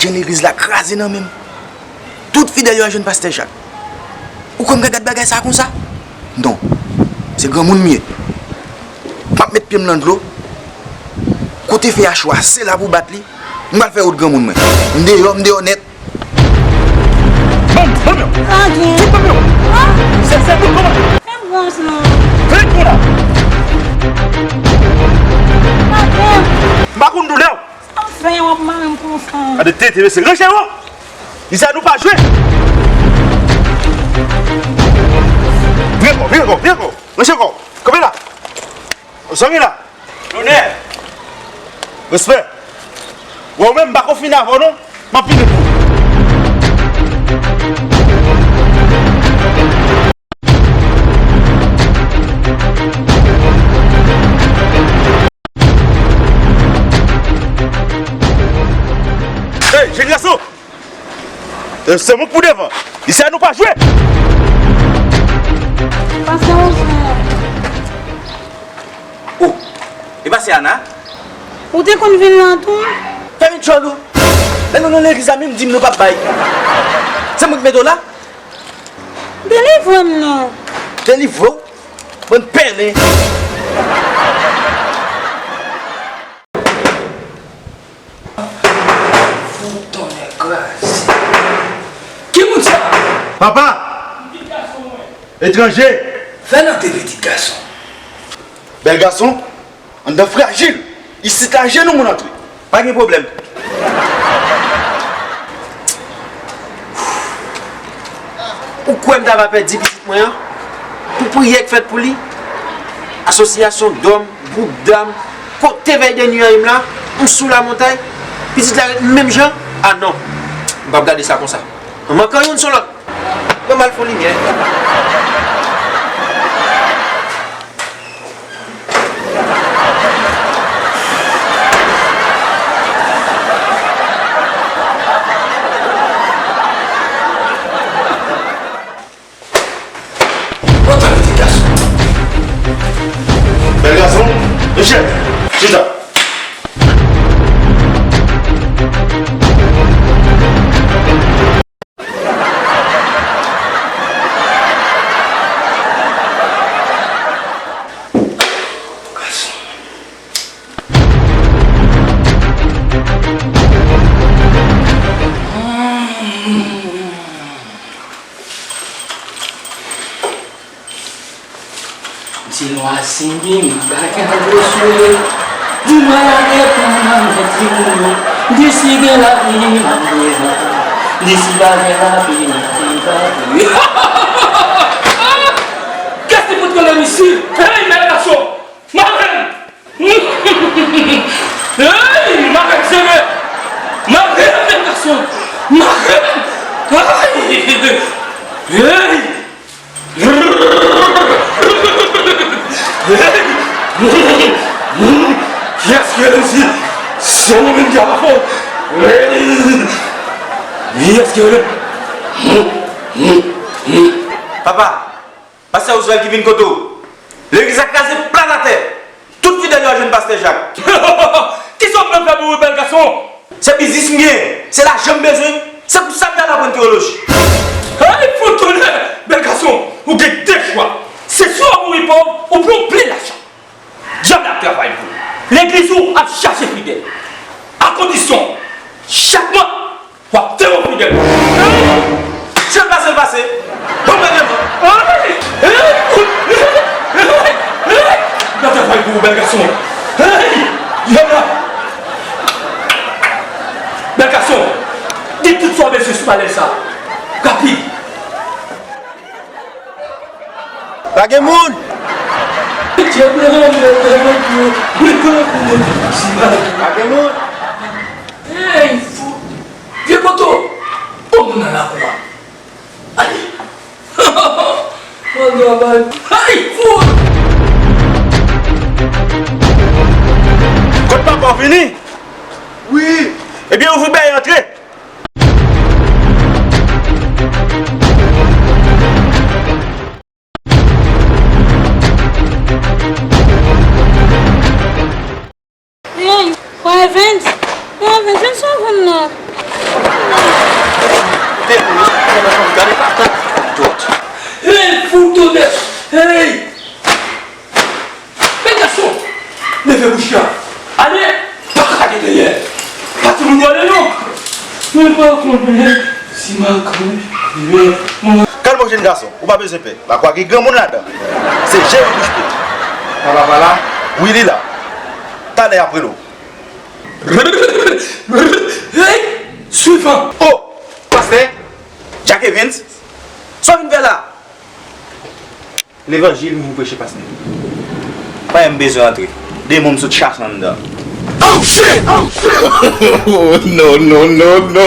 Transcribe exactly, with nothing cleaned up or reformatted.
Jan legliz la kraze nan men m. Tout fidèl yo al jwenn pastè Jak. Ou kwè m ka gad bagay sa konsa? Non. Se granmoun m ye. M ap met pye m nan dlo. Kote fè a cho a, se la pou bat li. M pral fè wout granmoun mwen. M deyò, m deyò nèt. Banm, banm yo. Lage. Tout banm yo. Se, se tout kòmandan. Fè m gras non. Vin kou la. Lage. M pa konn doulè w. Sa w fè w ap mare m konsa? Gade tete mesye, ranje w. Isi a nou pa jwe. Vin ankò, vin ankò, vin ankò. Ranje kò w. Kanpe la. Zanmi la. Lonè. Respè. Wè w menm, m pa konn fini avè w non. M ap fini pou ou. Hey, jèn gason! Se mwen k pou devan. Isi a nou pa jwe. Pastè Roger. Oh, e pa se Ana? Ou te konn vin la tou? Fèmen djòl ou. Lè nou nan legliz la menm, di m nou p ap bay. Se mwen k mete w la? Delivre m non. Delivre w? Bann pèlen. Fout tonnè kraze. Ki moun sa? Papa! Etranje! Fè n antre, pitit gason. Bèl gason, anndan frajil. Isit la, ajenou moun antre. Pa gen pwoblèm. Ou kwè m ta va pèdi pitit mwen an? Pou priyè k fèt pou li? Asosyasyon dòm, gwoup dam, kote vèy de nwi an ye m la? M sou lamontay? Pitit la ret menm jan? A non, m p ap gade sa konsa. An mankan youn sou lòt. Ban m al fè limyè. Otorite gason. Bèl gason, Michel, chita. Di lwa sini, bagay dosye. Di mwen lage pou mwen mèt di moun yo. Di si gen lavi, m ap devan. Di si pa gen lavi, m ap devan. Kès ki fout rele m isi? Hey, bèl gason! Mare m! Hey, mare m sere! Mare m, bèl gason! Mare m! Ay! Hey! Kiyès ki rele m isi? Se mwen menm ki ap fè. Kiyès ki rele m? Papa, pastè Roosevelt ki vin kote w. Legliz la kraze plat atè. Tout fidèl yo al jwenn pastè Jak. Kisa w vle m fè pou ou, bèl gason? Se biznis m gen, se lajan m bezwen, se pou sa m t al aprann teyoloji. Ay, fout tonnè! Bèl gason, ou gen de chwa. Se swa w ap mouri pòv, oubyen w plen lajan. Dyab la ap travay pou ou. Legliz ou ap chache fidèl. A kondisyon, chak mwa, w ap fè yon fidèl. Hey! Jan l pase, l pase. Bon, mwen devan. Hey! Hey! Hey! Hey! Hey! Gade travay pou ou, bèl gason. Hey! Vin la. Bèl gason, di tout sa w bezwen sou panèl sa. Rapid. Pa gen moun! Pa gen moun! Hey, fou! Vye poto! Bon moun nan lakou a! Ay! Mwen travay! Ay, fou! Kot papa w vini? Wi! Ebyen, ouvri bèy antre! Hey, Pwa Evans, Pwa Evans, vin sove m non. Hey! Men gason! Leve bouch la! Ale! Pa kade dèyè! Pa timoun vòlè non! Mwen pa konnen si m a kanpe mwen. Kalme w, jenn gason, ou pa bezwen pè. Lakwa gen granmoun ladan. Se Jezi Kris. Papa pa la? Wi, li la. Talè y ap rele w. Hey! Swivan! Oh! Pastè! Jack Evans! Sa w vin fè la? Levanjil m vin preche, pastè. Pa m bezwen antre. Demon m sot chache anndan. Oh shit! Oh shit! Oh, no, no, no, no.